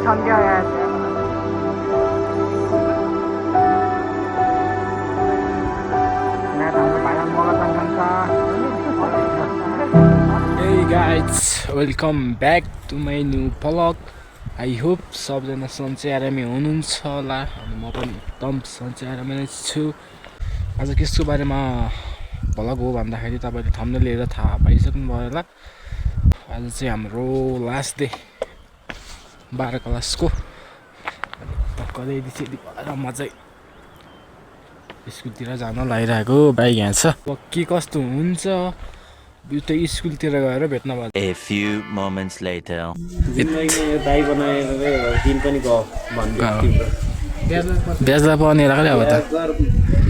छन् क्या यार Hey guys, welcome back to my new vlog. I hope सबजना सन्चै आरामै हुनुहुन्छ होला अनि म पनि एकदम सन्चै आरामै नै छु। आज केसको बारेमा भ्लग हो भन्दाखेरि तपाईले थम्बनेल हेरेर थाहा पाइसक्नु भयो होला। आज चाहिँ हाम्रो लास्ट डे 12 क्लासको टक्कै दिसेदी भएर म चाहिँ स्कुलतिर जान लागिरहेको बाइक यहाँ छ। के कस्तो हुन्छ यो त स्कुलतिर गएर भेट्न पर्छ। A few moments later. दाइ बनाएर दिन पनि गयो भन्दै ब्याजलाई पढ्नेर कहिले अब त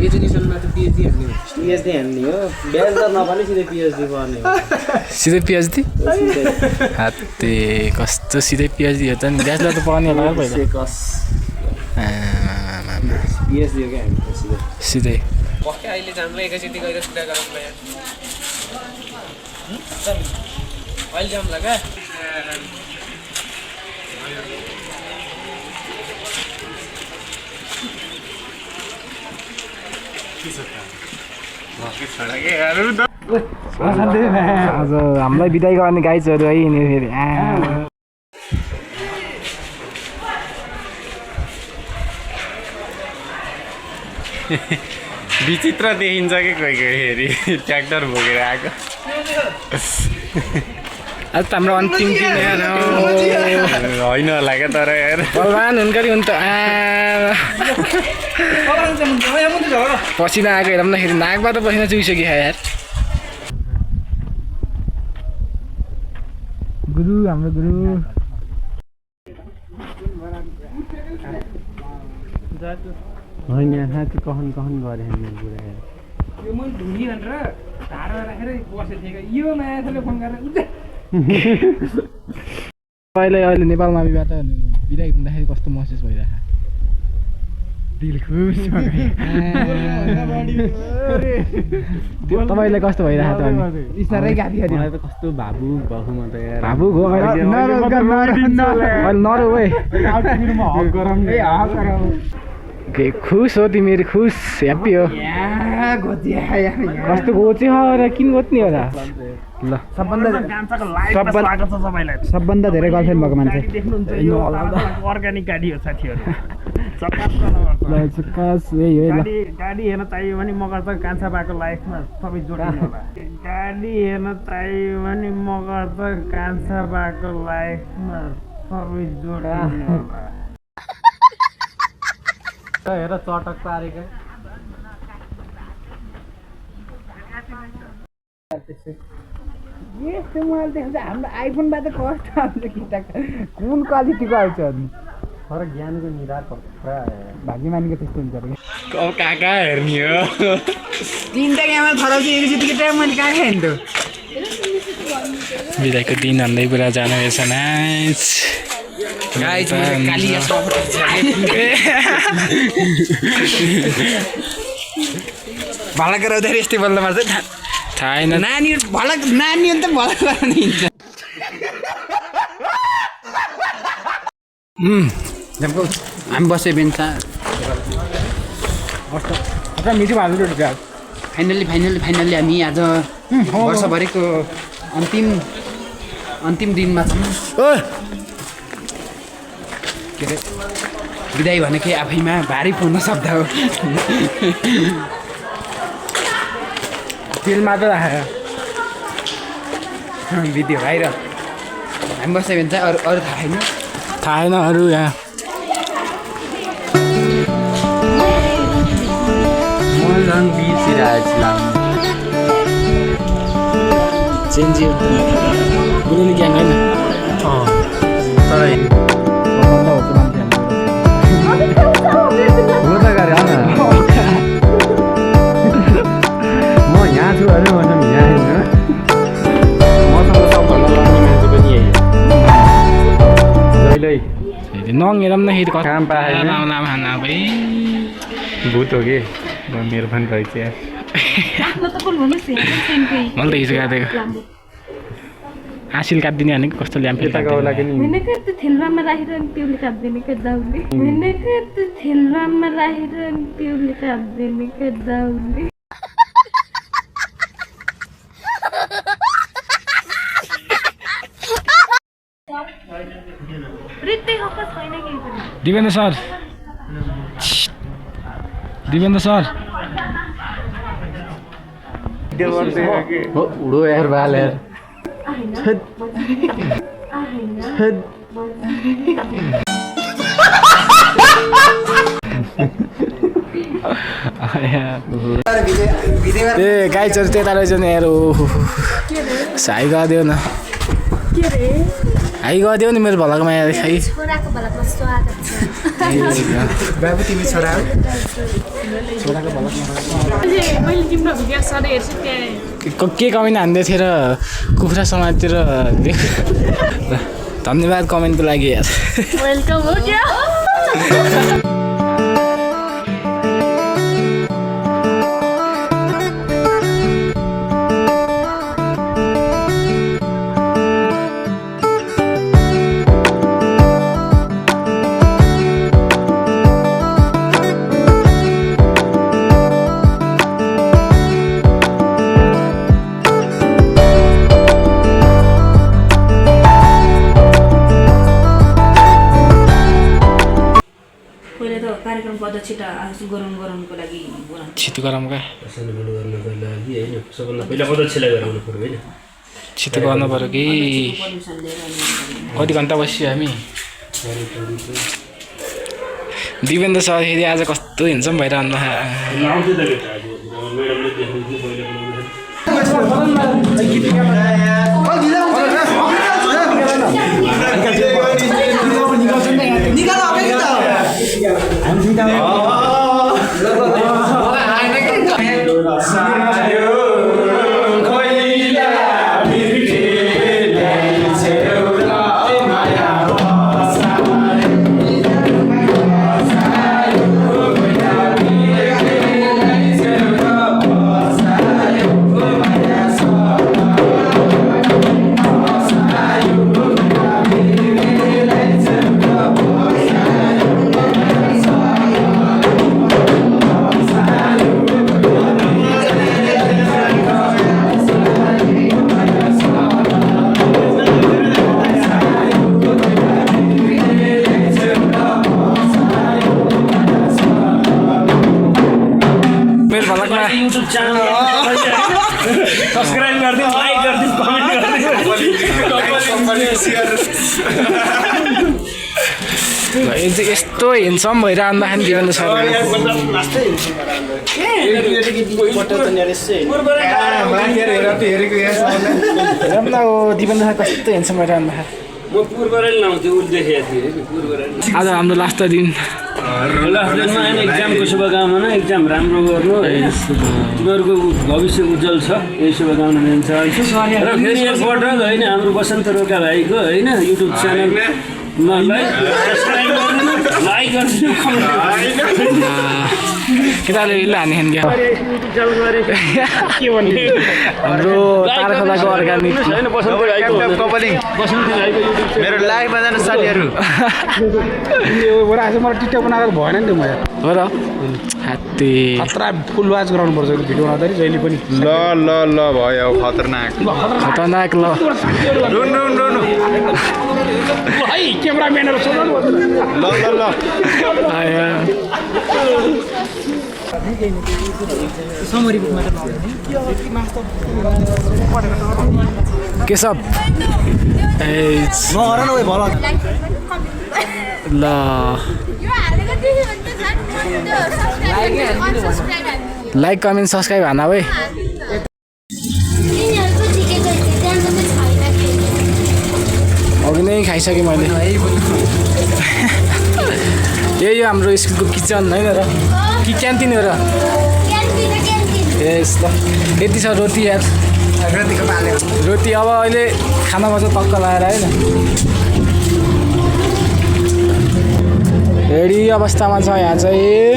एजुकेसनमा त पिएचडी हान्ने हो ब्याज त नपाले सिधै पिएचडी गर्ने हो सिधै पिएचडी हाते कस्तो सिधै पिएचडी हो त नि ब्याजलाई त पढ्ने होला पहिला पिएचडी हो क्या हामी सिधै पक्कै अहिले जाम्रो एकैचोटि गएर कुरा गरौँ ल यार अहिले जाउँला क्या आज हामीलाई बिदाई गर्ने गाइजहरू है यिनीहरू फेरि विचित्र देखिन्छ कि कोही कोही ट्र्याक्टर बोकेर आएको आज त हाम्रो अन्तिम दिन होइन होला क्या तर यार बलवान हुन्करी हुन् त पसिना आएको हेर्दाखेरि नाकबाट पसिना चुइसक्यो यार। गुरु हाम्रो गुरु होइन साँच्ची कहन गरे कुरा यो मैले ढुङ्गी भनेर धारमा राखेर बसेको थिएँ यो मायाले फोन गरेर अहिले नेपालमा अभिबाट बिदाई हुँदाखेरि कस्तो महसुस भइरहेको दिल खुस तपाईँलाई कस्तो भइरहेको त इसारै गाडी मलाई त कस्तो भावुक भएको म त यार भावुक हो खुस हो तिमीहरू खुस ह्याप्पी हो कस्तो गोचे हो र किन गोच्ने हो र ल सबभन्दा धेरै गर्लफ्रेन्ड भएको मान्छे अर्ग्यानिक गाडी हो साथीहरू गाडी हेर्न चाहियो भने मगर कान्छा बाको लाइफमा सबै जोडिनु होला गाडी हेर्न चाहियो भने मगर कान्छा बाको लाइफमा सबै जोडिनु होला हेर चटक पारेको यस्तो मोबाइल देख्छ हाम्रो आइफोनबाट कस्तो आउँछ किता कुन क्वालिटीको आउँछ अनि तर ज्ञानको निरार भाग्यमानीको त्यस्तो हुन्छ अब कहाँ कहाँ हेर्ने हो तिनवटा क्यामेरा खराउँछ एकचोटि टाइम मैले कहाँ हेर्नु त बिदाईको दिन हान्दै पुरा जानु रहेछ नाइस गाइस कालिया भला गराउँदाखेरि यस्तै बोल्नु पर्छ थाहा छैन नानी भला नानी अन्त भला गराउनु हिँड्छ हामी बसे बेन्चा मिठो भानु फाइनल्ली हामी आज वर्षभरिको अन्तिम दिनमा छौँ के अरे बिदाई भनेकै आफैमा भारी पर्न शब्द हो तेलमा त राखेर भिडियो आएर हामी बस्यो भने चाहिँ अरू थाहा छैन अरू यहाँ चेन्जी गुरुनी ग्याङ होइन हो त गरे म यहाँ छु अरे भनौँ यहाँ होइन मसँग सबभन्दा लाने मान्छे पनि यही जहिले नङेर पनि नखेर काम पाएन भाइ भूत हो कि मेरो पनि रहेछ मैले त हिजो गएको हाँसिल काट्दिने भनेको कस्तो ल्याम्फिल यता गाउला कि नि Vinaka tu thelma rahiran piuli kadene ka dauli. Vinaka tu thelma rahiran piuli kadene ka dauli. Ritte hoka छैन केही पनि. दिवेन्द्र सर दिवेन्द्र सर उडो यार बाल यार ए गाइजहरू त्यता रहेछ नि यार हाई गरिदेऊ न हाई गरिदेऊ नि मेरो भलाकोमा यार खै छोराको भलाको स्वागत छ. बाबु तिमी छोरा हो मैले तिम्रो भिडियो सधैँ हेर्छु त्यहाँ. के कमेन्ट हान्दै थिएँ र कुखुरा समाजतिर धन्यवाद कमेन्टको लागि यार वेलकम हो क्या. कार्यक्रमको अध्यक्षता आज गराउनको लागि बोलाउनु छिटो गरौँका पहिला अध्यक्षलाई गराउनु पर्यो होइन छिटो गर्नु पऱ्यो कि पर्मिसन लिएर कति घन्टा बस्यो हामी दिवेन्द्र सर फेरि आज कस्तो हिँड्छौँ भइरहनु युट्युब च्यानल सब्सक्राइब गरिदिनु लाइक गरिदिनु कमेन्ट गरिदिनु यस्तो हिँड्छौँ भइरहँदाखेरि दिवेन्द्र सर दिवेन्द्र सर कस्तो हिँड्छौँ भइरहँदाखेरि म पूर्वरेल लाउँथेँ उ देखेको थिएँ आज हाम्रो लास्ट दिन एक्जामको शुभकामना एक्जाम राम्रो गर्नु तिमीहरूको भविष्य उज्जवल छ यही शुभकामना दिन चाहन्छु र फेरि एकपल्ट होइन हाम्रो बसन्त रोका भाइको होइन युट्युब च्यानलमा सब्सक्राइब गरिदिनु लाइक गरिदिनु केटाले हाने हाम्रो तारखोलाको अर्ग्यानिक मेरो लाइभमा जानु साथीहरू आज मलाई टिकटक बनाएको भएन नि त म हो र हात्ती खतरा फुल वाच गराउनु पर्छ भिडियो बनाउँदाखेरि जहिले पनि ल ल ल भयो खतरनाक खतरनाक ल है क्यामेराम्यानहरु सोध्नु ल ल ल के सब ल लाइक कमेन्ट सब्सक्राइब हाना भाइ अघि नै खाइसकेँ मैले यही हाम्रो स्कुलको किचन होइन र कि क्यान्टिन हो र यस त यति छ रोटी यार रोटी अब अहिले खाना पर्छ टक्क लगाएर होइन रेडी अवस्थामा छ यहाँ चाहिँ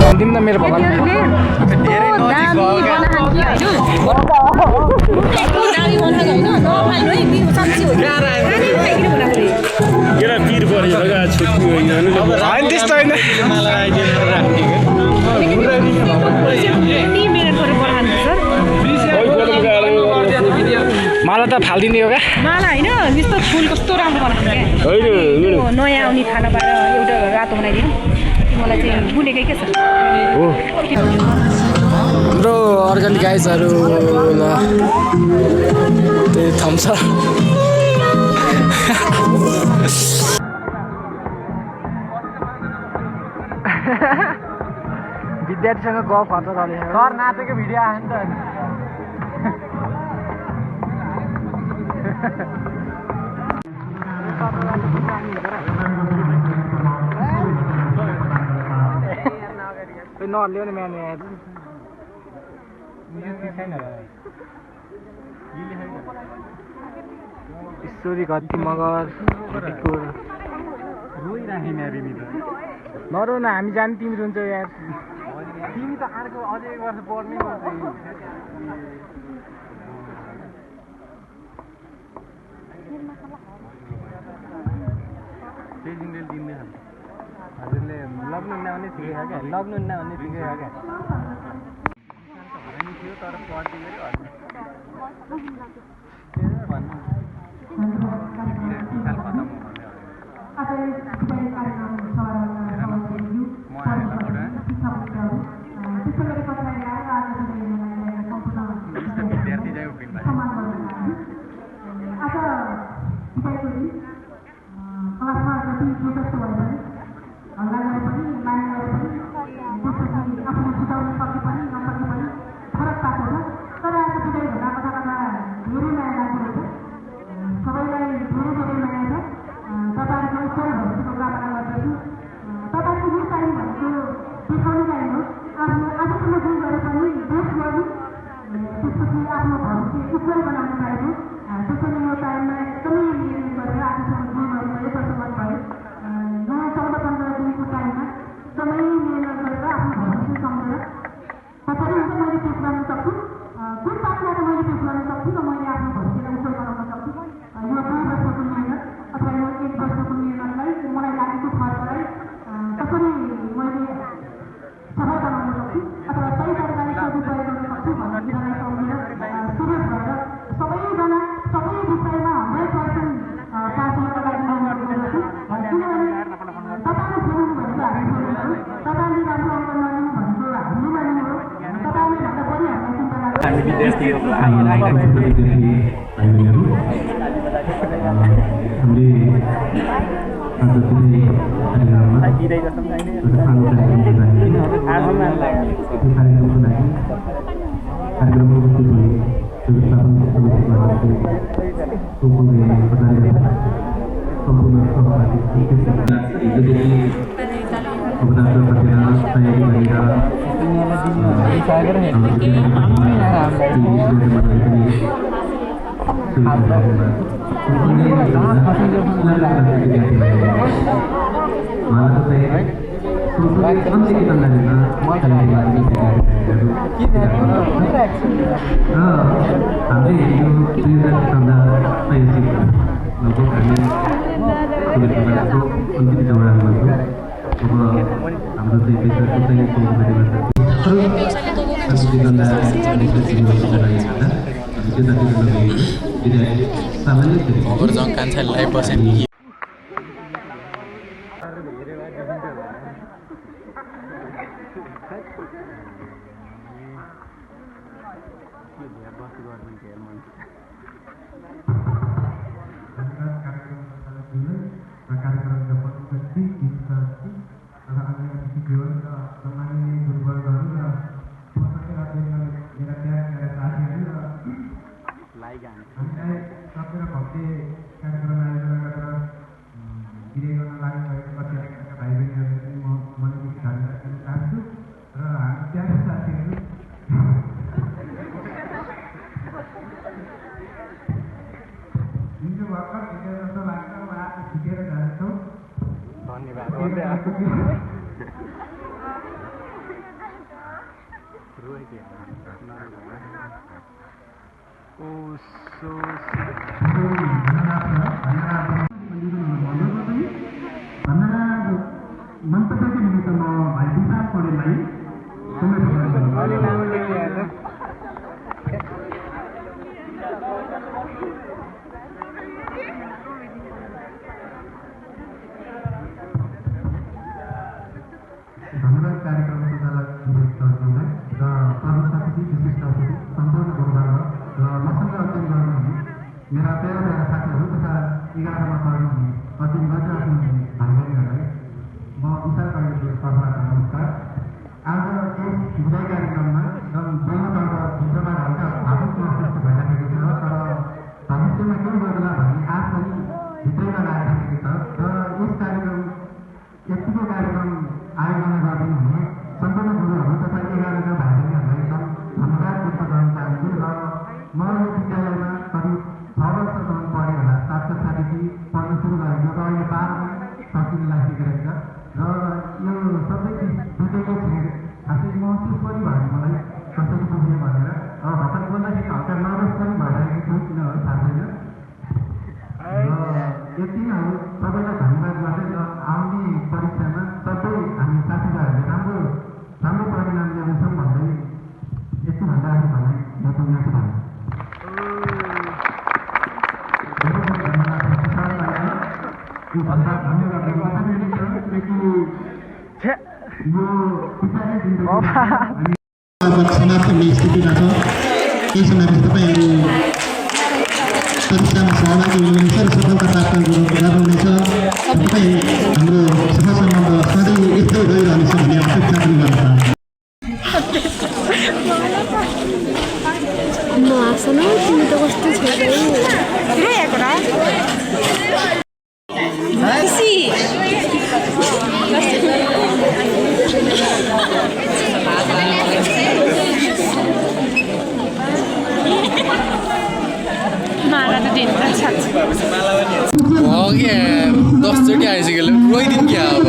भनिदिनु न मेरो भला त्यस्तो होइन मलाई त फालिदिने हो क्या मलाई होइन यस्तो फुल कस्तो राम्रो बनाएको क्या नयाँ आउने खाना पाएर एउटा रातो बनाइदिनु मलाई चाहिँ बुनेकै के छ हाम्रो अर्ग्यानिक गाइजहरू ल त्यही थम्छ विद्यार्थीसँग गफ हट्छ सर नाचेको भिडियो आयो नि त नल्याउने म्याने ईश्वरी घटी मगर नरो न हामी जाने तिमी रुन्छौ यार तिमी त अर्को अझै एक वर्ष पढ्नै पर्छ हजुरले लग्न नआउने ठिकै छ क्या लग्न नआउने ठिकै छ क्या थियो तर धन्यवाद मन्तव्यको निमित्त म भाइ विशाल पौडेललाई धन्यवाद कार्यक्रम सञ्चालक विवेकज्यूलाई र प्रमुख अतिथि विशिष्ट अतिथि सम्पूर्ण गुरुवर्ग र मसँग अध्ययन गर्नुहुने मेरा प्यारा साथीहरू तथा 11मा पढ्नुहुने अध्ययन गरिराख्नुहुने भाइ बहिनीहरूलाई म विशाल पौडेलको तर्फबाट नमस्कार। आज यस विदाय कार्यक्रममा दोनोतर्फ भित्रमा हल्का भावुक महसुस भइराखेको छ, तर भविष्यमा के गर्ला भन्ने आश पनि भित्रैमा लागिरहेको छ र यस कार्यक्रम यतिको कार्यक्रम आयोजना गरिदिनु हुने सम्पूर्ण गुरुहरू तथा 11जना भाइ बहिनीहरूलाई एकदम धन्यवाद व्यक्त गर्न चाहन्छु। र म यो विद्यालयमा करिब 6 वर्षसम्म पढेँ होला, 7 कक्षादेखि पढ्न सुरु गरेको र अहिले 12मा सकिन लागिसकेको छ र यो सबै बितेको क्षण खासै महसुस पनि भयो मलाई कसरी पुग्ने भनेर। भर्खर बोल्दाखेरि हल्का नर्भस पनि भइरहेको छु, किन हो थाहा छैन। यति नै हो, सबैलाई धन्यवाद गर्दै र आउने परीक्षामा सबै हामी साथीभाइहरूले राम्रो राम्रो परिणाम ल्याउँछौँ भन्दै यति भन्दा अघि भनाइ म पुग्नेछु भने समाप्त हुने स्थितिमा छ। केही समयपछि तपाईँहरू परीक्षामा सहभागी हुनुहुन्छ र सफलता प्राप्त गर्नुहुनेछ। तपाईँ हाम्रो सफा सम्बन्ध सधैँ यस्तै रहिरहनेछ भन्ने अपेक्षा पनि गर्न चाहन्छु। तिमी त कस्तो दसचोटि आइसक्यो रोइदिनु क्या अब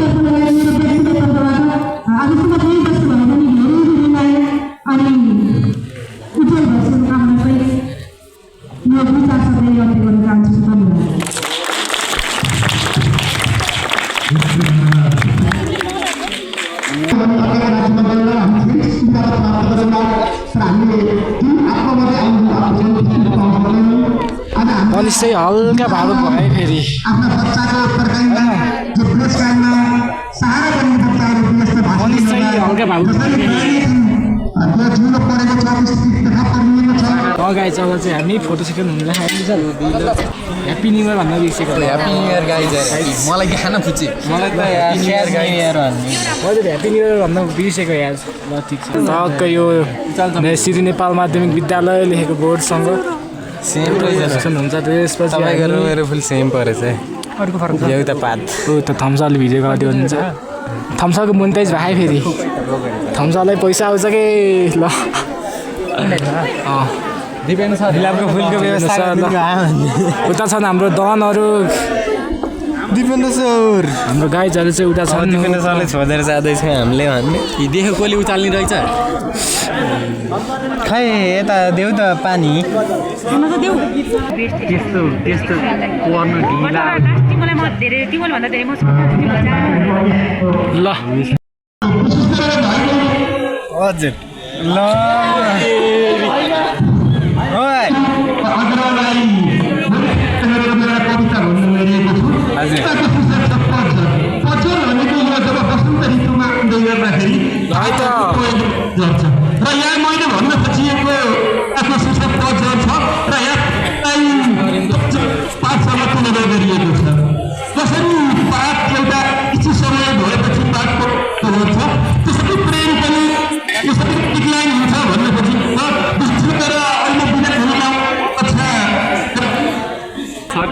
मनिष चाहिँ हल्का भावुक भयो फेरि। मनिष चाहिँ हल्का भावुक गाई चल चाहिँ हामी फोटो सेसन हुँदा ह्याप्पी न्यु इयर भन्न बिर्सेको। ह्याप्पी न्यु इयर गाइज, मलाई खान पुग्छ, मलाई त ह्याप्पी न्यु इयर भन्न बिर्सेको यार। ल ठिक छ, टक्कै यो श्री नेपाल माध्यमिक विद्यालय लेखेको बोर्डसँग सेम हुन्छ। त्यसपछि तपाईँको मेरो फुल सेम परेछ। अर्को फरक एउटा पात त थम्सअपले भिडियो गरिदियो हुन्छ। थम्सअपको मोनिटाइज भयो फेरि, थम्सअपलाई पैसा आउँछ कि ल गुलाबको फुलको व्यवस्था उता छन् हाम्रो दनहरू। दिपेन्द्र सर हाम्रो गाइजहरू चाहिँ उता छन्। दिपेन्द्र सरले छोडेर जाँदैछ हामीले भन्ने देख्यो कसले उचाल्ने रहेछ। खै यता देऊ त पानी त्यस्तो पर्नु ढिला ल हजुर ल र यहाँ मैले भन्न खोजिएको आफ्नो शिक्षा पदहरू छ र यहाँ पाठशाला तुलना गरिएको छ। कसरी पाठ एउटा किसी समय भएपछि पाठको हुन्छ, त्यसरी प्रेम पनि यसरी डिक्लाइन हुन्छ भन्ने खोजिन्छ। तर अहिले विद्यार्थीमा कक्षा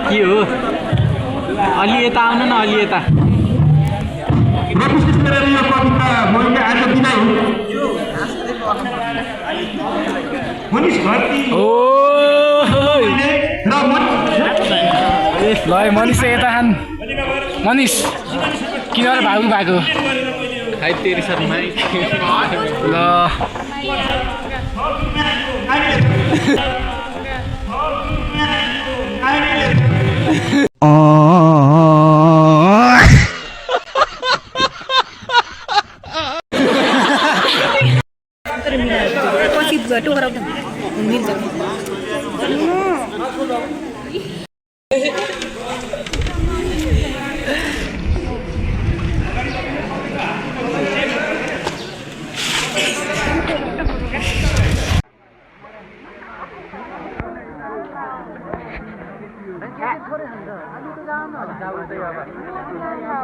के हो, अलि यता आउनु न, अलि यता। र विशेष गरेर यो कविता मैले आज बिनाइ मनिष घरती ल मनिष चाहिँ यता खान। मनिष किन भागु भएको पछि टोकरा मिल्छ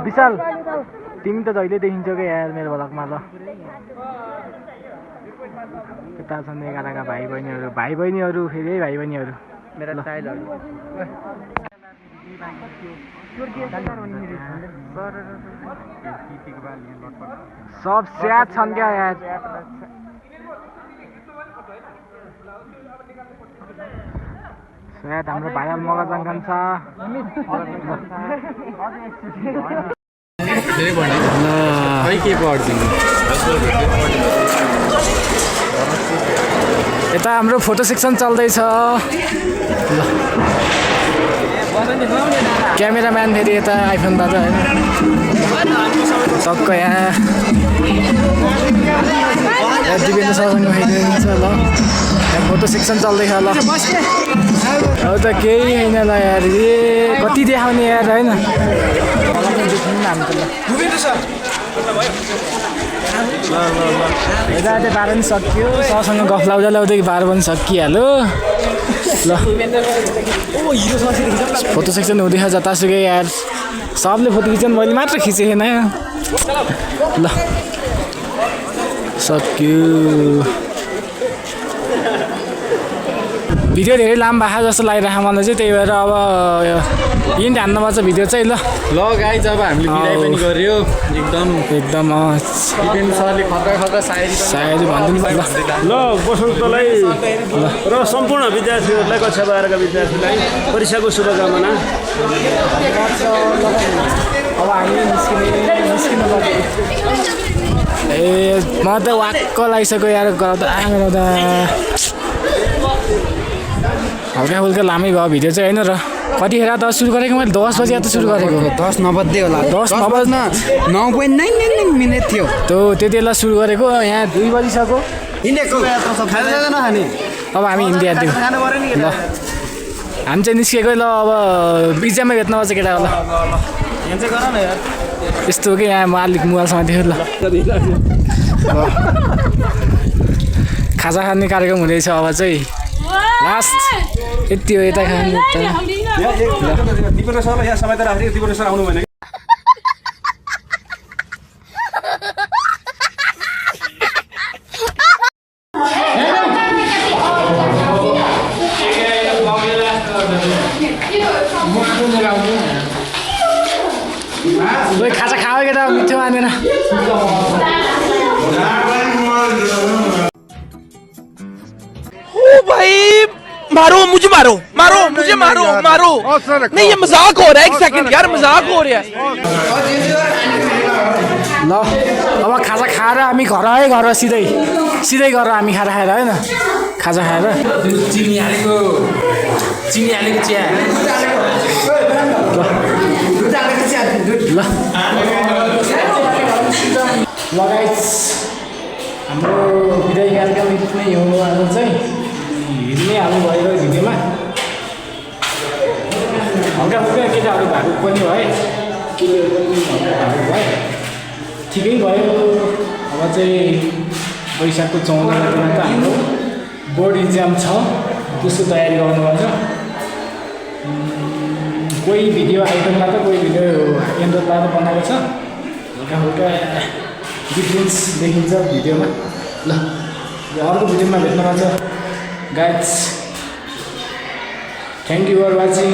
विशाल तिमी त जहिले देखिन्छौ क्या यार मेरो भ्लगमा ल यता छन् एघारका भाइ बहिनीहरू फेरि भाइ बहिनीहरू मेरो स्टाइलहरू सब स्याहार छन् क्या यार स्याहार हाम्रो भाइरल मगरजङ खान्छ यता हाम्रो फोटो सेक्सन चल्दैछ क्यामेराम्यान फेरि यता आइफोन दाजु होइन टक्क यहाँ दिपेन्द्र सरसँग खाइदिन्छ ल यहाँ फोटो सेक्सन चल्दैछ ल अब त केही होइन ल यार ए कति देखाउने यार होइन यता अहिले 12 पनि सक्यो सरसँग गफ लाउँदा लाउँदै 12 पनि सकिहाल्यो ल फोटो सेक्सन हुँदैछ जतासुकै यार सबले फोटो खिच्छन् मैले मात्र खिचेन ल सक्यो भिडियो धेरै लामो भएको जस्तो लागिरहेको मलाई चाहिँ त्यही भएर अब इन्ड हान्नुपर्छ भिडियो चाहिँ ल गाइज अब हामीले बिदाइ पनि गर्यो एकदम दिपेन्द्र सरले खतरा सायरी भनिदिनु ल वसन्तलाई र सम्पूर्ण विद्यार्थीहरूलाई कक्षा 12 का विद्यार्थीलाई परीक्षाको शुभकामना अब हामी निस्किनु ए म त वाक्क लागिसक्यो यार गराउँदा हल्का फुल्का लामै भयो भिडियो चाहिँ होइन र कतिखेर 10 सुरु गरेको मैले 10 बजी त सुरु गरेको 10 नबज्दै होला 10 नबज्न 9.99 मिनेट थियो त्यति बेला सुरु गरेको यहाँ 2 बजिसक्यो अब हामी हिँड्दै जान्थ्यौँ ल हामी चाहिँ निस्केको ल अब इक्जाममै भेट्न पर्छ केटा होला यस्तो हो कि यहाँ म अलिक मोबाइलसँग देखेँ ल खाजा खाने कार्यक्रम हुँदैछ अब चाहिँ लास्ट यति हो यता खाने दिपेन्द्र सरलाई यहाँ समातेर राखेको दिपेन्द्र सर आउनु भएन खाजा खाओ केटा मिठो मानेर भाई मारो मुझे नहीं ये मजाक हो रहा है एक सेकंड यार मजाक हो रहा है ल अब खाजा खाएर हामी घर सिधै घर हामी खाजा खाएर होइन खाजा खाएर चिनी हालेको चिया ल गाइस हाम्रो विदाई कार्यक्रम यति नै हो आज चाहिँ हिँड्नै हाल्नु भयो भिडियोमा हल्का फुल्का केटाहरू भएको पनि भयो ठिकै भयो अब चाहिँ वैशाखको 14 गतिमा त हाम्रो बोर्ड इक्जाम छ त्यसको तयारी गर्नुपर्छ कोही भिडियो आइटममा त कोही भिडियो एन्डरमा त बनाएको छ हल्का फुल्का डिफ्रेन्स देखिन्छ भिडियोमा ल अर्को भिडियोमा भेट्नुपर्छ guys thank you for watching